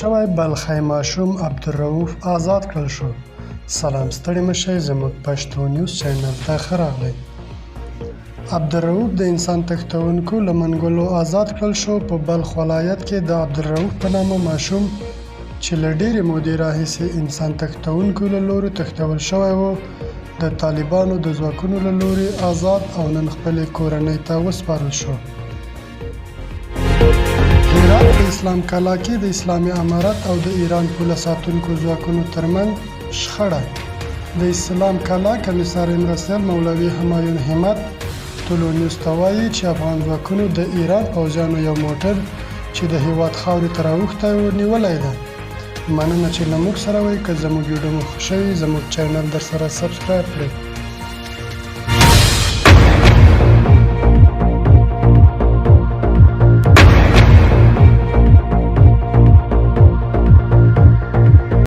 شوی بلخی ماشوم عبدالروف ازاد کړل شو. سلام ستړي مه شئ زموږ پښتو نیوز چینل ته ښه راغلئ. عبدالروف د انسان تښتوونکو له منګولو ازاد کړل شو. په بلخ ولایت کې د عبدالروف په نامه ماشوم چې له ډېرې مودې راهیسې انسان تښتوونکو له لوري تښتول شوی و، د طالبانو د ځواکونو له لوري ازاد او نن خپلې کورنۍ ته وسپارل شو. هرات په اسلام کلا کې د اسلامي امارت او د ایران پوله ساتونکو ځواکونو ترمنځ شخړه. د اسلام کلا کمیساري مرستیال مولوي همایون همت طلوع نیوز ته وايي چې افغان ځواکونو د ایران پوځیانو یو موټر چې د هیواد خاورې ته راوښتی و، نیولی دی. مننه چې له موږ سره وئ، که زموږ ویډیو مو خوښه وي زموږ چینل درسره سبسکرایب کړئ.